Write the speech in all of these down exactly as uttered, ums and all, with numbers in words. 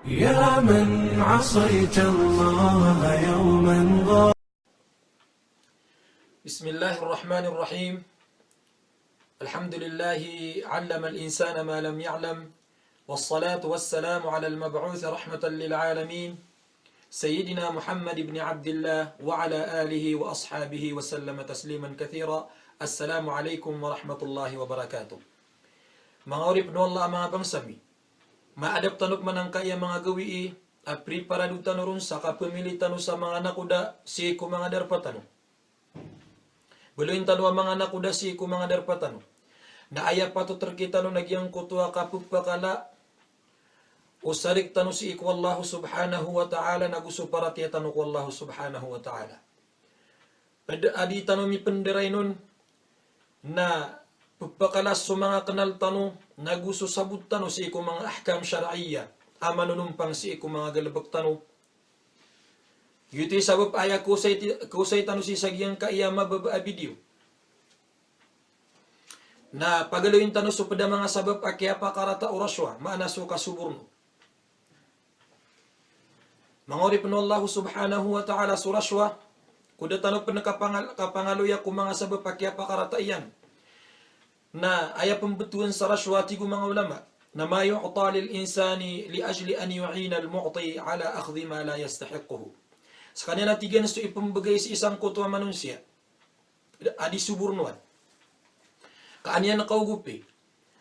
يا من عصيت الله يوما غاب. بسم الله الرحمن الرحيم. الحمد لله علم الإنسان ما لم يعلم. والصلاة والسلام على المبعوث رحمة للعالمين سيدنا محمد بن عبد الله وعلى آله وأصحابه وسلم تسليما كثيرا. السلام عليكم ورحمة الله وبركاته. Manga oripn o Allah a manga bangsa mi. Maadap tano pman angkaya manga gawii a priparado tano ron sa kapamili tano sa manga nakoda sii ko manga darpa tano. Baloyin tano a manga nakoda sii ko manga darpa tano. Na aya patot rkitano na giyangkoto a kapepakala o sarik tano sii ko Allah subhanahu wa ta'ala nago so paratiyaya tano ko Allah subhanahu wa ta'ala. Pd a di tano mipndarainon na pphakala so manga knal tano nago so sabot tano sii ko manga ahkam shar'iyyah a manonompang sii ko manga galbk tano. Giyoto i sabap aya kosay ti-, kosay tano sii sa giyangkaya mababa a video. Na pagaloyin tano so pd a manga sabap a kiyapakarata o rashwa, maana so kasoborno. Manga oripn o Allah subhanahu wa ta'ala, so rashwa, ko da tano pn kapangal-, kapangaloya ko manga sabap a kiyapakarata iyan. Na aya pmbtowan sa rashwa, tig o manga ulama, na ma yu'ta lil insani li ajli an yu'ina al mu'ti ala akhdhi ma la yastahiqquhu. Skaniyan a tig iyan so ipmbgay sii sangkoto a manosiya a di sobornoan. Ka an iyan kaogopi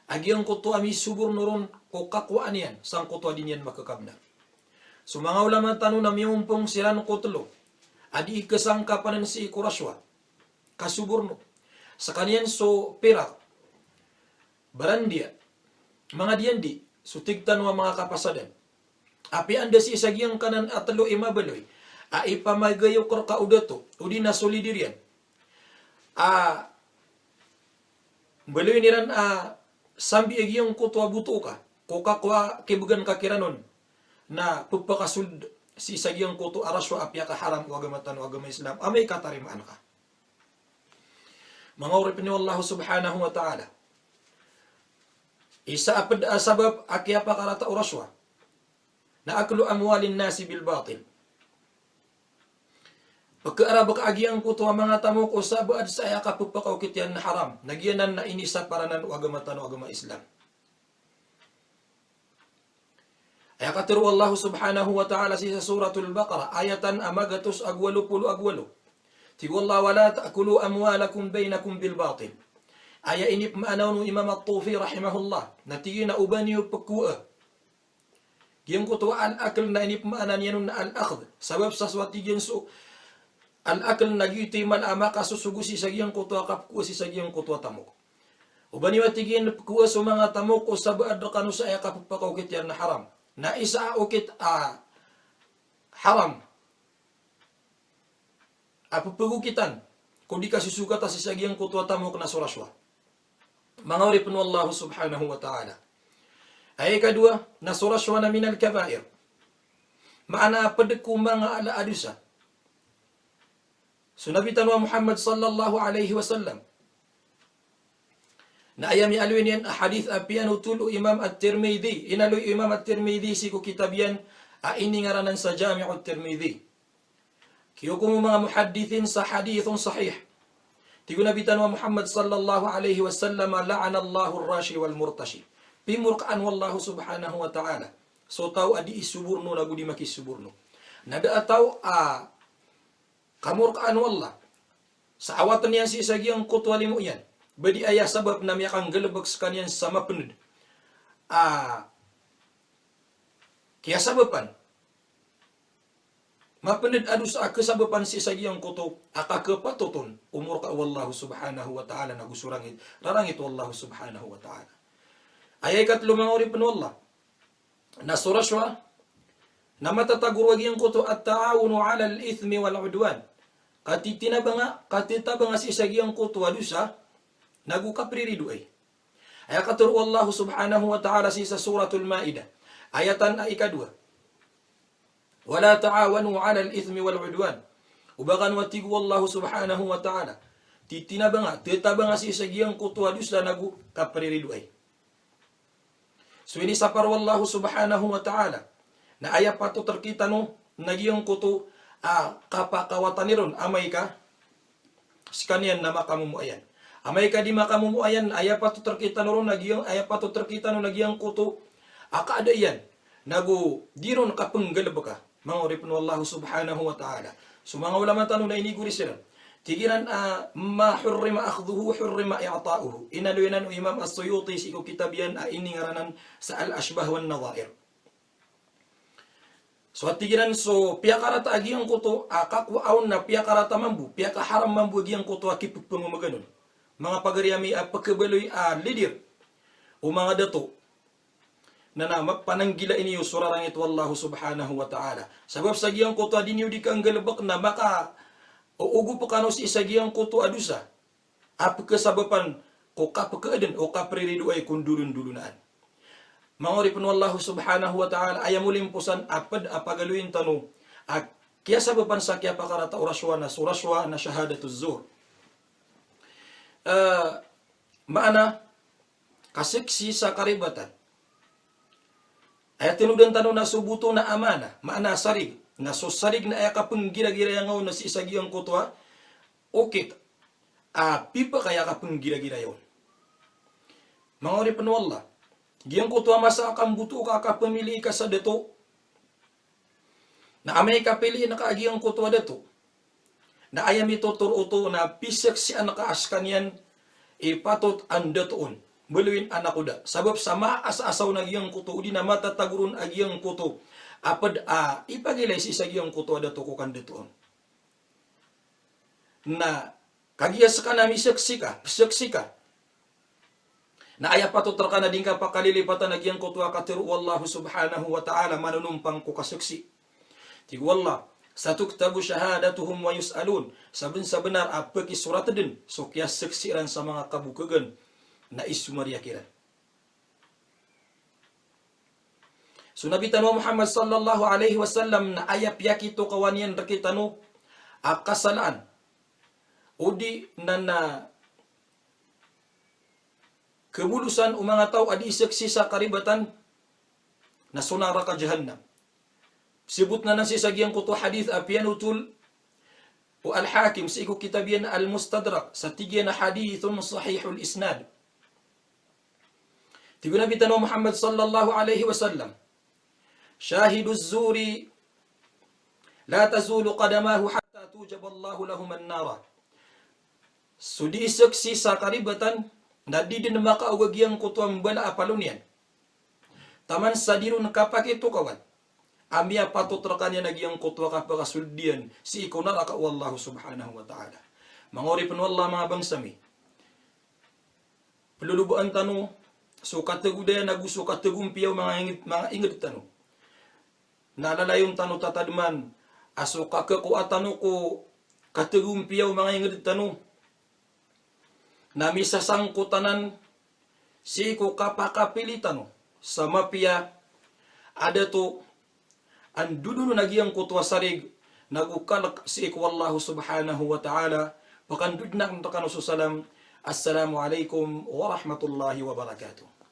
a giyangkoto a misoborno ron ko kakowaan iyan sangkoto a di niyan makakabnar. So manga ulama tano na miyompong siran ko tlo a di ikasangkapanan sii ko rashwa, kasoborno. Skaniyan so pirak, barandiya, manga diyandi, so tig tano a manga kapasadan. Apiya anda sii sa giyangkanan a tlo i mabaloy a ipamagayo ko rka o dato, odi na so leader iyan, a mbaloy iran a sambi a giyangkoto a boto ka, ko kakowa kibgan ka kiran on, na pphakasold sii sa giyangkoto a rashwa a piyakaharam o agama tano a agama Islam, amay katarimaan ka. Manga oripn o Allah subhanahu wa ta'ala, isa a pd a sabap a kiyapakarata o rashwa na aklu amwalin nasi bil batil. Pkhaarabka a giyangkoto a manga tamok o sabaad sa aya kapphakaokit iyan na haram, na giyanan na inisapar anan o agama tano a agama Islam. Aya katharo o Allah subhanahu wa ta'ala sii sa Suratul Baqarah, ayatan a magatos ago walo polo ago walo. Tig o Allah, "Wa la ta'kulu amwalakum bainakum bil batil." Aya inipmaana on o Imam At-Tufi rahimahullah, na tig iyan a oba niyo pkowaa giyangkoto a al-akl na inipmaana niyan on na al-akhdh. Sabap sa so a tig iyan so al-akl na giyoto i mala a makasosogo sii sa giyangkoto a kapkowa sii sa giyangkoto a tamok. Oba niyo a tig iyan pkowa so manga tamok o sabaad rkano sa aya kapphakaokit iyan na haram. Na isa a okit a haram a pphagokit iyan ko di kasosogata sii sa giyangkoto a tamok na so rashwa. Manga oripn o Allah subhanahu wa ta'ala. Aya ikadowa, na so rashwa na minal kabair. Maana a pd ko manga ala a dosa. So Nabi tano a Muhammad sallallahu alaihi wasallam, na aya miyaaloy niyan a hadith a piyanothol o Imam At-Tirmidhi, inaloy o Imam At-Tirmidhi sii ko kitab iyan a iningaranan sa Jami'ut Tirmidhi. Kiyokom o manga muhaddithin sa hadithun sahih. Tig o Nabi tano a Muhammad sallallahu alaihi wasallam, "La'anallahu ar-rashi wal murtashi." Pimorkaan o Allah subhanahu wa ta'ala so taw a di isoborno nago di makisoborno. Na da a taw a kamorkaan o Allah sa awatn iyan sii sa giyangkoto a limo iyan, ba di aya sabap na miyakanggalbk skaniyan sa mapnd a kiyasabapan, mapnd a dosa a kasabapan sii sa giyangkoto a kakhapatot on o morka o Allah subhanahu wa ta'ala nago so rangit, rarangit o Allah subhanahu wa ta'ala. Aya ikatlo, manga oripn o Allah, na so rashwa na matatago ron a giyangkoto a at-ta'awunu 'alal ithmi wal 'udwan. Katitinabanga, katitabanga sii sa giyangkoto a dosa nago kapriridoay. Aya katharo o Allah subhanahu wa ta'ala sii sa Suratul Ma'idah, ayatan a ikadowa, "Wa la ta'awanu 'alal ithmi wal 'udwan." Oba kano a tig o Allah subhanahu wa ta'ala, titinabanga, titabanga sii sa giyangkoto a dosa nago kapriridoay. So inisapar o Allah subhanahu wa ta'ala Na aya patot rkitano na giyangkoto a kapakawatani ron amay ka skaniyan na makamomoayan. Amay ka di makamomoayan, aya patot rkitano ron na giyang, aya patot rkitano na giyangkoto a kaada iyan, nago di ron kapnggalbka. Manga oripn o Allah subhanahu wa ta'ala. So manga ulama tano na inigori siran. Tig iran a, "Ma hurrima akhdhuhu, hurrima i'ta'uhu." Inaloy anan o Imam As-Suyuti sii ko kitab iyan a iningaranan sa Al-Ashbah wan Nadha'ir. So a tig iran so piyakarata a giyangkoto a kakowaa on na piyakarata mambo, piyakaharam mambo a giyangkoto a kipphangomgan on. Manga pagari ami a pkhabaloy a leader o manga dato. Na, na, ma-, pananggilai niyo so rarangit o Allah subhanahu wa ta'ala. Sabap sa giyangkoto a di niyo di kanggalbk na makaoogop kano sii sa giyangkoto a dosa a pkhasabapan ko kapkhaadn o kapriridoay ko ndolondolonaan. Manga oripn o Allah subhanahu wa ta'ala, aya molimposan a pd a pagaloyin tano a kiyasabapan sa kiyapakarata o rashwa na so rashwa na shahadatuz zur. Eh, maana, kasaksi sa karibatan. Aya tinodan tano na so boto na amana, maana sarig. Na so sarig na aya kapnggiragirayang on na sii sa giyangkoto a okit a pipakay a kapnggiragirayang on. Manga oripn o Allah, giyangkoto a masa a kamboto ka a kapamili ka sa dato. Na amay ka piliin ka a giyangkoto a dato, na aya mitotoro oto na pisaksian ka a skaniyan i patot a ndato on, mbaloyin a nakoda. Sabap sa maasaasaw na giyangkoto, odi na matatago ron a giyangkoto a pd a ipagilay sii sa giyangkoto a dato ko kandato on. Na kagiya ska na misaksi ka, psaksi ka, na aya patot rka na di ngka pakalilipatan a giyangkoto a katharo o Allah subhanahu wa ta'ala, manonompang ko kasaksi. Tig o Allah, "Satuktabu shahadatuhum wa yus'alun." Sabnsabnar a pkisorat dn so kiyasaksi iran sa manga kabokhagan na isomariya kiran. So Nabi tano a Muhammad sallallahu alaihi wasallam na aya piyakitokawan iyan rkitano a kasalaan, odi na, na khabolosan o manga taw a di saksi sa karibatan na so naraka jahannam. Sbot na nan sii sa giyangkoto a hadith a piyanotol o Al-Hakim sii ko kitab iyan Al-Mustadrak, sa tig iyan a hadithun sahihul isnad. Tig o Nabi tano a Muhammad sallallahu alaihi wasallam, "Shahiduz zuri la tazulu qadamahu hatta tujaba Allahu lahum an-nara." So di saksi sa karibatan na di dn makaoga giyangkoto a mbala a palo niyan taman sa di ron kapakitokawan a miyapatot rkaniyan a giyangkoto a kapakasold iyan sii ko naraka o Allah subhanahu wa ta'ala. Manga oripn o Allah, manga bangsa mi, plolobaan tano so katagodaya nago so katagompiya o manga ingd, manga ingd tano. Na lalayon tano tatadman a so kakakowa tano ko katagompiya o manga ingd tano na misasangkot anan sii ko kapakapili tano sa mapiya a dato a ndodon a giyangkoto a sarig nago kalk sii ko Allah subhanahu wa ta'ala. Pakandodon akn rkano so salam. Assalamu alaikum warahmatullahi wabarakatuh.